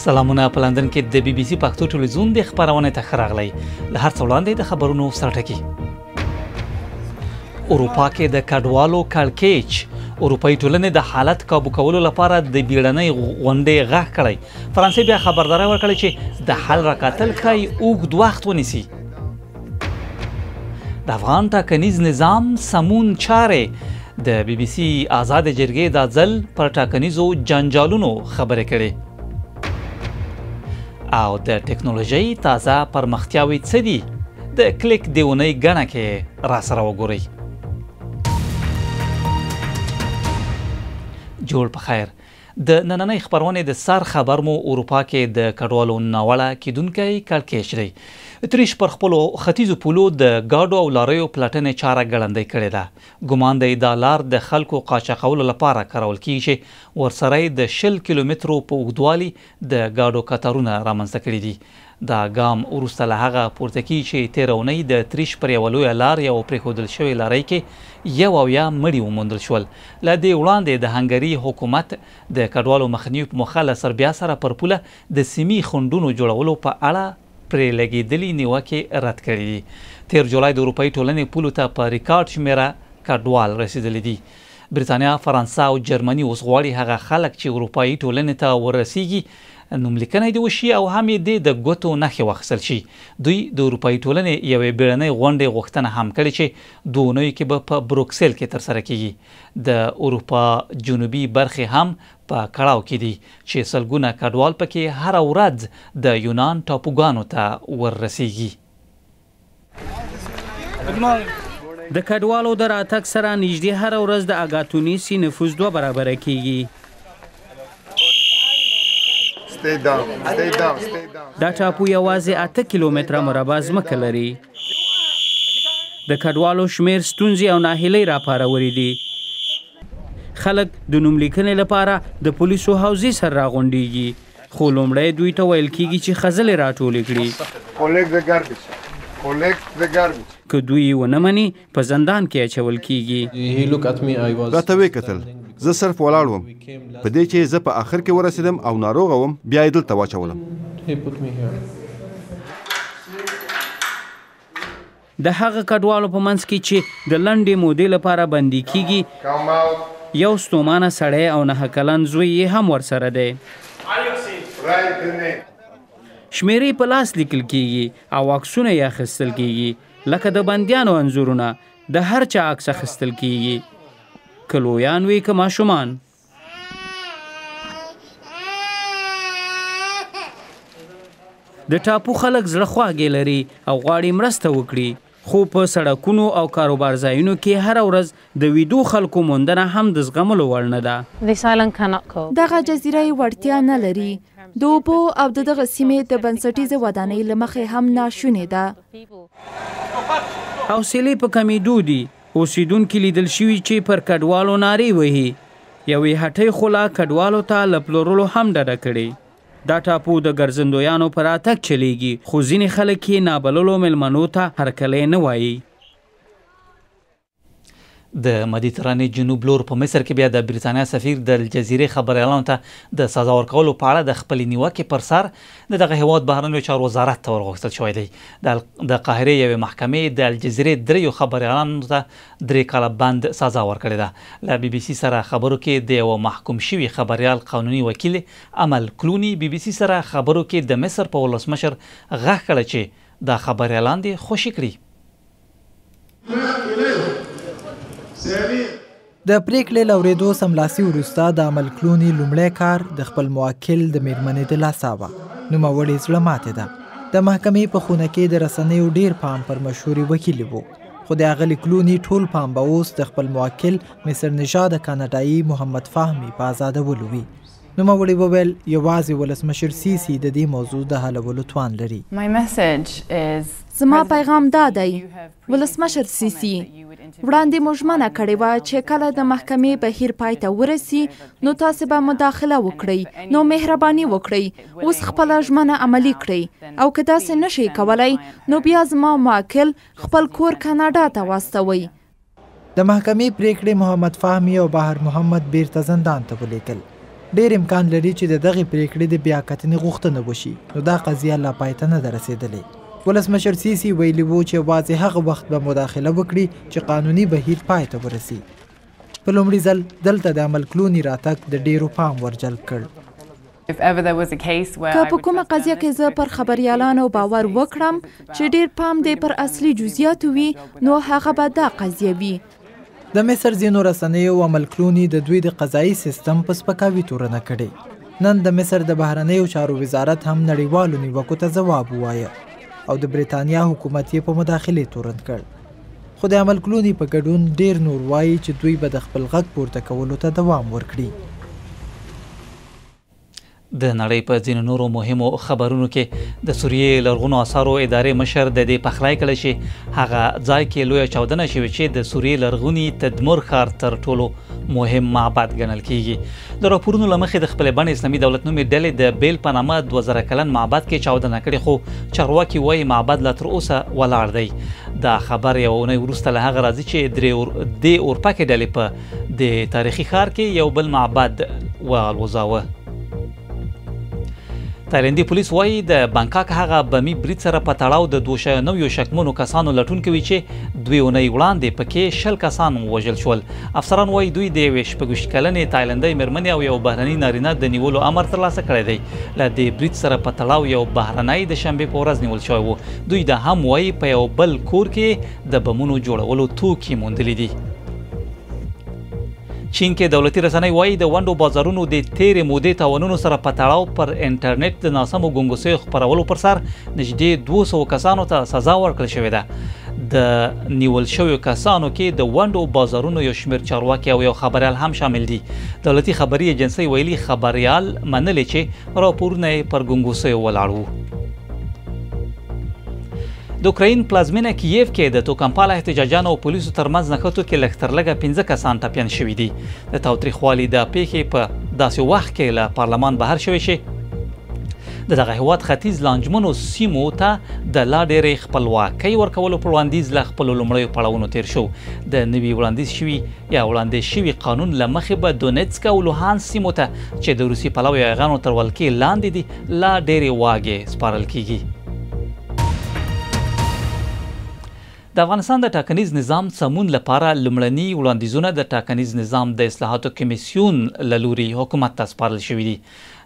سلامونه، په لندن کې د بي بي سي پښتو ټلویزیون د خپرونې ته ښه راغلی. له هر څه وړاندې د خبرونو سرټکي. اروپا کې د کډوالو کړکېچ، اروپایي ټولنې د حالت کابو کولو لپاره د بیړنۍ غونډې غږ کړی. فرانسې بیا خبرداری ورکړی چې د حل راکتل ښایي اوږد وخت ونیسي. د افغان ټاکنیز نظام سمون چارې، د بي بي سي ازادې جرګې دا ځل پر ټاکنیزو جنجالونو خبرې کړې. او د ټکنالوژۍ تازه پرمختیاوې څه دي؟ د کلیک د اونۍ ګڼه کې را سره وګورئ. جوړ په خیر. د نننۍ خپرونې د سر خبر مو اروپا کې د کډوالو ناوړه کېدونکی کړکېچ دی. اتریش پر خپلو ختیځو پولو د ګاډو او لاریو پلټنې چاره ګړندۍ کړې ده. ګمان دی دا لار د خلکو قاچاقولو لپاره کارول کیږي چې ورسره یې د 20 کیلومترو په اوږدوالي د ګاډو کتارونه رامنځته کړي دي. دا ګام وروسته له هغه پورته کیږي چې تېره اونۍ د اتریش پر یوه لویه لار یوه پرېښودل شوې لارۍ کې 71 مړي وموندل شول. له دې وړاندې د هنګري حکومت د کډوالو مخنیوي په موخه له سربیا سره پر پوله د سیمي خنډونو جوړولو په اړه پرې لګېدلي نیوکې رد کړې دي. تېر جولای د اروپایي ټولنې پولو ته په ریکارډ شمېره کډوال رسېدلي دي. بریتانیا، فرانسه او جرمني اوس غواړي هغه خلک چې اروپایي ټولنې ته ورسیږي نوملیکنه دې وشي او هم یې دې د ګوتو نښې واخیستل شي. دوی د اروپایي ټولنې یوې بیړنۍ غونډې غوښتنه هم کړې چې دوو اونیو کې به په بروکسل کې ترسره کیږي. د اروپا جنوبي برخې هم په کړاو کې دي چې سلګونه کډوال پکې هره ورځ د یونان ټاپوګانو ته وررسیږي. د کډوالو د راتګ سره نږدې هره ورځ د اګاتونیسي نفوس 2 برابره کیږي. دا ټاپو یوازې 8 کیلومتره مربع ځمکه لري. د کډوالو شمېر ستونزې او ناهیلۍ راپارولې دي. خلک د نوملیکنې لپاره د پولیسو حوزې سره راغونډیږي، خو لومړی دوی ته ویل کیږي چې خځلې راټولې کړي. که دوی یې ونه مني په زندان کې اچول کیږي. راته ویې کتل، زه صرف ولاړ وم. په دې چې زه په آخر کې ورسېدم او ناروغه وم، بیا یې دلته واچولم. د هغه کډوالو په منځ کې چې د لنډې مودې لپاره بندي کیږي، یو ستومانه سړی او 9 کلن زوی یې هم ورسره دی. شمېرې په لاس لیکل کیږي او عکسونه یې اخیستل کیږي، لکه د بندیانو انځورونه. د هر چا عکس اخیستل کیږي، که لویان وي که ماشومان. د ټاپو خلک زړه خواږې لري او غواړي مرسته وکړي، خو په سړکونو او کاروبار ځایونو کې هره ورځ د ویدو خلکو موندنه هم د زغملو وړ نه ده. دغه جزیره یې وړتیا نه لري. د اوبو او د دغه سیمې د بنسټیزې ودانۍ له مخې هم ناشونې ده. حوصلې په کمېدو دي. اوسېدونکي لیدل شوي چې پر کډوالو نارې وهي. یوې هټۍ خو لا کډوالو ته له پلورلو هم ډډه کړې. دا ټاپو د ګرځندویانو په راتګ چلیږي، خو ځینې خلک یې نابللو میلمنو ته هرکلی نه وایي. د مدیترانې جنوب لور په مصر کې بیا د بریتانیا سفیر د الجزیرې خبریالانو ته د سزا ورکولو په اړه د خپلې نیوکې پر سر د دغه هیواد بهرنیو چارو وزارت ته ورغوښتل شوی دی. د قاهرې یوې محکمې د الجزیرې 3 خبریالانو ته 3 کاله بند سزا ورکړې ده. له بي بي سي سره خبرو کې د یوه محکوم شوي خبریال قانوني وکیل امل کلوني بي بي سي سره خبرو کې د مصر په ولسمشر غږ کړی چې دا خبریالان دې خوشي کړي. د پرېکړې له اورېدو سملاسي وروسته د امل کلوني لومړی کار د خپل موکل د میرمنې دلاسا وه. نوموړې زړه ماتې ده. د محکمې په خونه کې د رسنیو ډیر پام پر مشهورې وکیلې وو، خو د اغلې کلوني ټول پام به اوس د خپل موکل مصر نژاده کاناډایي محمد فهمي په ازادولو وي. نوموړي وویل یوازې ولسمشر سیسي د دې موضوع د حلولو توان لري. زما پیغام دا دی، ولسمشر سیسي، وړاندې مو ژمنه کړې وه چې کله د محکمې بهیر پای ته ورسي نو تاسې به مداخله وکړئ، نو مهرباني وکړئ اوس خپله ژمنه عملي کړئ، او که داسې نشئ کولی نو بیا زما موکل خپل کور کاناډا ته واستوئ. د محکمې پرېکړې محمد فهمي او بهر محمد بیرته زندان ته ولیږل. ډېر امکان لري چې د دغې پرېکړې د بیا کتنې غوښتنه وشي، نو دا قضیه لا پای ته نه ده رسېدلې. ولسمشر سیسي ویلي وو چې یوازې هغه وخت به مداخله وکړي چې قانوني بهیر پای ته ورسي. په لومړي ځل دلته د امل کلوني راتګ د ډېرو پام ورجلب کړ. که په کومه قضیه کې زه پر خبریالانو باور وکړم چې ډېر پام دې پر اصلي جزیاتو وي، نو هغه به دا قضیه وي. د مصر ځینو رسنیو امل کلوني د دوی د قضایي سیستم په سپکاوي تورنه کړې. نن د مصر د بهرنیو چارو وزارت هم نړیوالو نیوکو ته ځواب ووایه او د بریتانیا حکومت یې په مداخلې تورن کړ. خو د امل کلوني په ګډون ډېر نور وایي چې دوی به د خپل غږ پورته کولو ته دوام ورکړي. د نړۍ په ځینو نورو مهمو خبرونو کې د سوریې لرغونو آثارو ادارې مشر د دې پخلی کړی چې هغه ځای کې لویه چاودنه شوې چې د سوریې لرغوني تدمر ښار تر ټولو مهم معبد ګڼل کیږي. د راپورونو له مخې د خپلې بڼې اسلامي دولت نومې ډلې د بیل په نامه 2000 کلن معبد کې چاودنه کړې، خو چارواکي وایي معبد لا تر اوسه ولاړ دی. دا خبر یوه اونۍ وروسته له هغه راځي چې دې اورپکې ډلې په د تاریخي ښار کې یو بل معبد والوزاوه. تایلندي پولیس وایي د بانکاک هغه بمي برید سره په تړاو د 209 شکمنو کسانو لټون کوي چې 2 اونۍ وړاندې پکې 20 کسان ووژل شول. افسران وایي دوی د یوې 26 کلنې تایلندۍ مېرمنې او یو بهرني نارینه د نیولو امر ترلاسه کړی دی. له دې برید سره په تړاو یو بهرنی د شنبې په ورځ نیول شوی و. دوی دا هم وایي په یو بل کور کې د بمونو جوړولو توکي موندلي دي. چین کې دولتي رسنۍ وایي د ونډو بازارونو د تیرې مودې تاوانونو سره په تړاو پر انټرنیټ د ناسمو ګنګوسیو خپرولو پر سر نږدې 200 کسانو ته سزا ورکړل شوې ده. د نیول شویو کسانو کې د ونډو بازارونو یو شمېر چارواکي او یو خبریال هم شامل دي. دولتي خبري ایجنسۍ ویلي خبریال منلې چې راپورونه یې پر ګنګوسیو ولاړ وو. د اوکراین پلازمینه کییف کې د توکمپاله احتجاجانو او پولیسو ترمنځ نښتو کې لږ تر لږه 5 کسان ټپیان شوي دي. د تاوتریخوالي دا پیښې په داسې وخت کې له پارلمان بهر شوې چې د دغه هیواد ختیځ لانجمنو سیمو ته د لا ډېرې خپلواکۍ ورکولو پر وړاندیز له خپلو لومړیو پړاوونو تیر شو. د نوي وړاندې شوي قانون له مخې به دونتسک او لوهانس سیمو ته چې د روسي پلویو یاغیانو تر ولکې لاندې دي لا ډېرې واګې سپارل کیږي. د افغانستان د ټاکنیز نظام سمون لپاره لومړني وړاندیزونه د ټاکنیز نظام د اصلاحاتو کمیسیون له لوري حکومت ته سپارل شوي دي.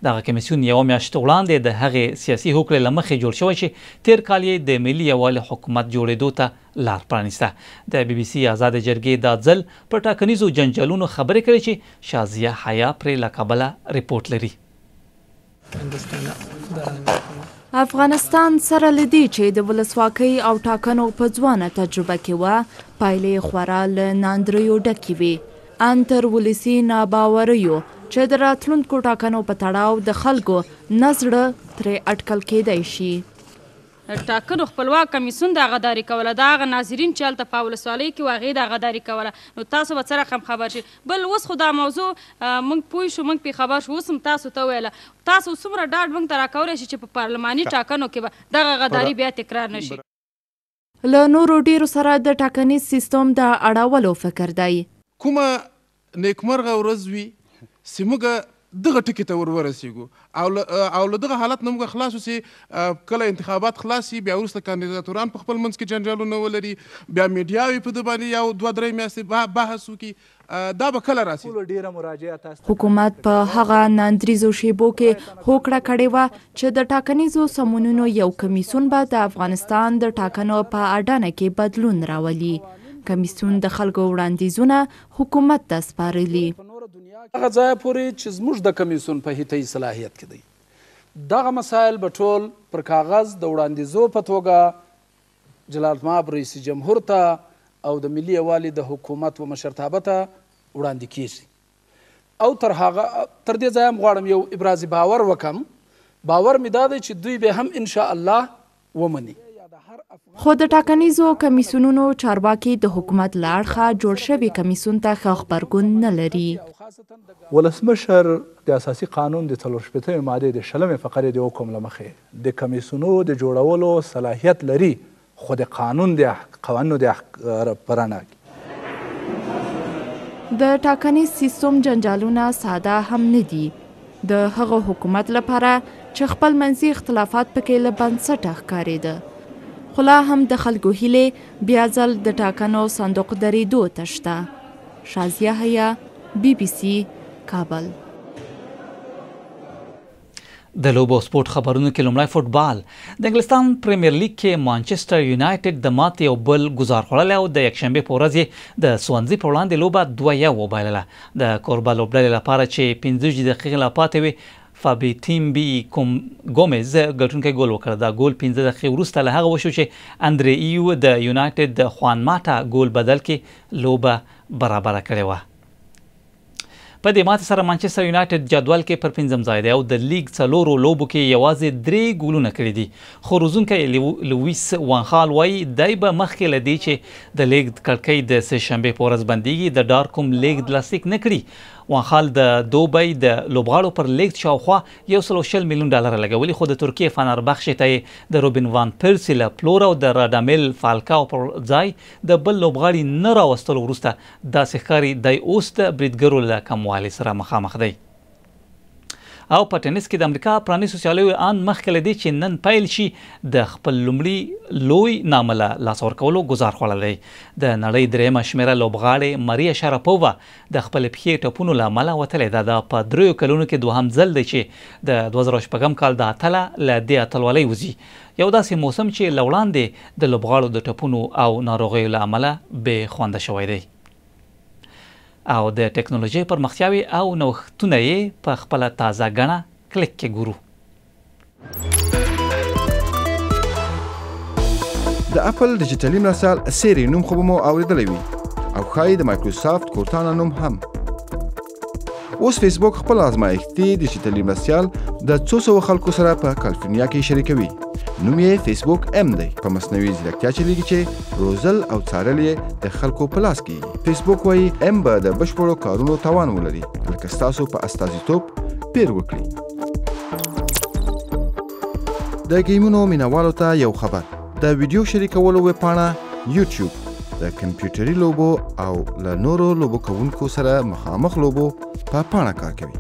دغه کمیسیون یوه میاشت وړاندې د هغې سیاسي هوکړې له مخې جوړ شوی چې تېر کال یې د ملي یووالي حکومت جوړېدو ته لار پرانیسته. د بي بي سي ازادې جرګې دا ځل پر ټاکنیزو جنجالونو خبرې کړې چې شازیه حیا پرې له کابله رپورټ لري. افغانستان سره له دې چې د ولسواکۍ او ټاکنو په ځوانه تجربه کې وه، پایلې خورا له ناندریو ډکې وې، ان تر ولسي ناباوریو چې د راتلونکو ټاکنو په تړاو د خلکو نه زړه ترې اټکل کېدای شي. ټاکنو خپلواک کمیسیون دا غداري کوله، دا هغه ناظرین چې هلته په ولسوالۍ کې وه هغې دا غداري کوله، نو تاسو به څه رقم خبر شئ. بل اوس خو دا موضوع موږ پوه شو، موږ پرې خبر شو، اوس هم تاسو ته ویله، تاسو څومره ډاډ موږ ته راکولی شئ چې په پارلماني ټاکنو کې به دغه غداري بیا تکرار نه شي؟ له نورو ډېرو سره د ټاکنیز سیستم د اړولو فکر دی. کومه نیکمرغه ورځ وي چې موږ دغه ټکي ته ور ورسېږو او له دغه حالت نه موږ خلاص شو چې کله انتخابات خلاص شي، بیا وروسته کاندیداتوران په خپل منځ کې جنجالونه ولري، بیا میډیاوې په ده باندې یو دوه درې میاشتې بحث وکړي، دا به کله راسي؟ حکومت په هغه ناندریزو شیبو کې هوکړه کړې وه چې د ټاکنیزو سمونونو یو کمیسیون به د افغانستان د ټاکنو په اډانه کې بدلون راولي. کمیسیون د خلکو وړاندیزونه حکومت ته سپارلي. هغه ځایه پورې چې زموږ د کمیسیون په هیتي صلاحیت کې دی، دغه مسایل به ټول پر کاغذ د وړاندیزو په توګه جلالتمآب رئیس جمهور ته او د ملي یووالي د حکومت و مشرتابه ته وړاندې کیږي. او تر دې ځایه هم غواړم یو ابراز باور وکم، باور مې دا دی چې دوی به هم انشاءالله ومني. خو د ټاکنیزو کمیسیونونو چارواکي د حکومت له اړخه جوړ شوي کمیسیون ته ښه غبرګون نه لري. ولسمشر د اساسي قانون د 64 مادې د 20 فقرې د حکم له مخې د کمیسیونو د جوړولو صلاحیت لري، خو د قانون د قوانینو د په رڼا کې. د ټاکنیز سیستم جنجالونه ساده هم نه دي. د هغه حکومت لپاره چې خپل منځي اختلافات پکې له بنسټه ښکارېده. خو لا هم د خلکو هیلې بیا ځل د ټاکنو صندوق درېدو ته شته. شازیه حیا، بي بي سي، کابل. د لوبو او سپورت خبرونو کې لومړی فوټبال. د انګلستان پریمیر لیګ کې مانچستر یونایټډ د ماتې یو بل ګزار خوړلی او د یکشنبې په ورځ یې د سوانزي په وړاندې لوبه 2-1 وبایلله. د کوربه لوبډلې لپاره چې 25 دقیقې لا پاتې وې، فابیتیمبي ګومز ګټونکی ګول وکړ. دا ګول 5 دقیقې وروسته له هغه وشو چې اندرې ایو د یونایټډ د خوان ماټا ګول بدل کې لوبه برابره کړې وه. په دې ماتې سره مانچستر یونایټډ جدول کې پر پنځم ځای دی او د لیګ څلورو لوبو کې یوازې 3 ګولونه کړي دي. خو روزونکی لویس وانخال وایي دی به مخکې له دې چې د لیګ کړکۍ د سه شنبې په ورځ بندیږي د ډار کوم لیګ لاسلیک نه کړي. وانخال د دوبۍ د لوبغاړو پر لیګ شاوخوا 120 میلیون ډالر لګولي، خو د ترکیې فنربخشې ته یې د روبین وان پرسي له پلور او د رادامیل فالکاو پر ځای د بل لوبغاړي نه راوستلو وروسته داسې ښکاري دی اوس د بریدګرو له کموالي سره مخامخ دی. او په ټینس کې د امریکا پرانیستو سیالیو ان مخکې له دې چې نن پیل شي د خپل لومړي لوی نامه له لاسه ورکولو ګزار خوړلی دی. د نړۍ درېیمه شمېره لوبغاړې ماریا شاراپووا د خپلې پښې ټپونو له امله وتلې ده. دا په 3 کلونو کې دوهم ځل دی چې د 2006 کال د اتله له دې اتلولۍ وځي، یو داسې موسم چې له وړاندې د لوبغاړو د ټپونو او ناروغیو له امله بې خونده شوی دی. او د ټکنالوژۍ پرمختیاوې او نوښتونه یې په خپله تازه ګڼه کلیک کې ګورو. د اپل ډیجیټلي مرستیال سیري نوم خو به مو اورېدلی وي او ښایي د مایکروسافټ کورتانا نوم هم. اوس فیسبوک خپل ازمایښتي ډیجیټلي مرستیال د څو سوو خلکو سره په کالیفورنیا کې شریکوي. نوم یې فیسبوک ام دی. په مصنوعي ځیرکتیا چلیږي چې روزل او څارل یې د خلکو په لاس کیږي. فیسبوک وایي ام به د بشپړو کارونو توان ولري، لکه ستاسو په استازیتوب پیر وکړي. د ګیمونو مینوالو ته یو خبر: د ویډیو شریکولو ویبپاڼه یوټیوب د کمپیوټري لوبو او له نورو لوبو کوونکو سره مخامخ لوبو په پاڼه کار کوي،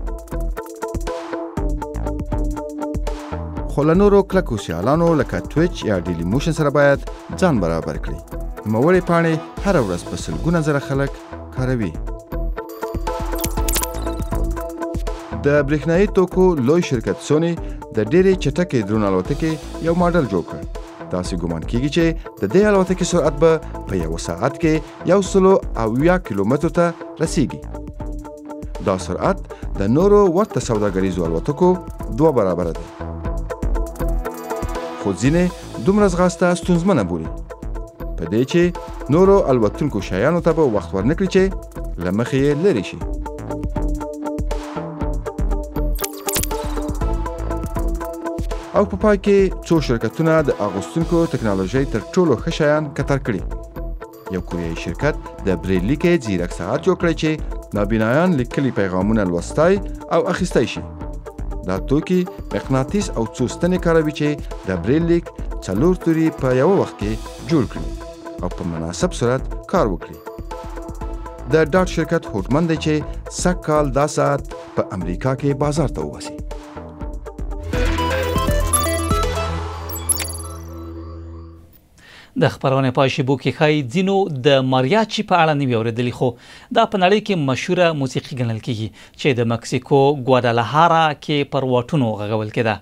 خو له نورو کلکو سیالانو لکه ټویچ یا ډیلی موشن سره باید ځان برابر کړي. نوموړې پاڼې هره ورځ په سلګونه زره خلک کاروي. د برېښنايي توکو لوی شرکت سوني د ډېرې چټکې درون الوتکې یو ماډل جوړ کړ. داسې ګومان کیږي چې د دې الوتکې سرعت به په یوه ساعت کې 170 کیلومترو ته رسیږي. دا سرعت د نورو ورته سوداګریزو الوتکو 2 برابره دی، خو ځینې دومره ځغاسته ستونزمنه بولي، په دې چې نورو الوتونکو شیانو ته به وخت ورنکړي چې له مخې یې لرې شي. او په پای کې څو شرکتونه د اغوستونکو تکنالوژۍ تر ټولو ښه شیان کتار کړي. یو کوریایي شرکت د بریل لیکې ځیرک ساعت جوړ کړی چې نابینایان لیکلي پیغامونه لوستای او اخیستی شي. دا توکي مقناطیس او څو ستنې کاروي چې د بریل لیک 4 توري په یوه وخت کې جوړ کړي او په مناسب سرعت کار وکړي. د ډاټ شرکت هوډمن دی چې سږ کال دا ساعت په امریکا کې بازار ته وباسي. د خپرونې په شیبو کې ښایي ځینو د ماریاچي په اړه نه وي اورېدلي، خو دا په نړۍ کې مشهوره موسیقي ګڼل کیږي چې د مکسیکو ګوادالاهارا کې پر واټونو غږول کېده.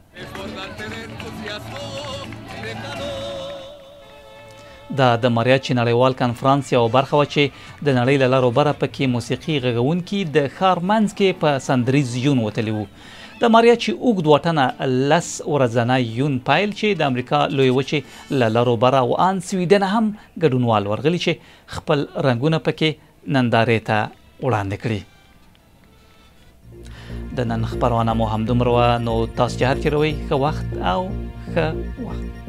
دا د ماریاچي نړیوال کنفرانس یوه برخه وه چې د نړۍ له لارو بره پکې موسیقي غږونکي د ښار منځ کې په سندریز یون وتلي وو. د ماریاچي اوږد واټنه 10 ورځنی یون پیل چې د امریکا لویې وچې له لرو بره او ان سویډنه هم ګډونوال ورغلي چې خپل رنګونه پکې نندارې ته وړاندې کړي. د نن خپرونه مو همدومره وه، نو تاسو چې هر چېرې وئ ښه وخت او ښه وخت.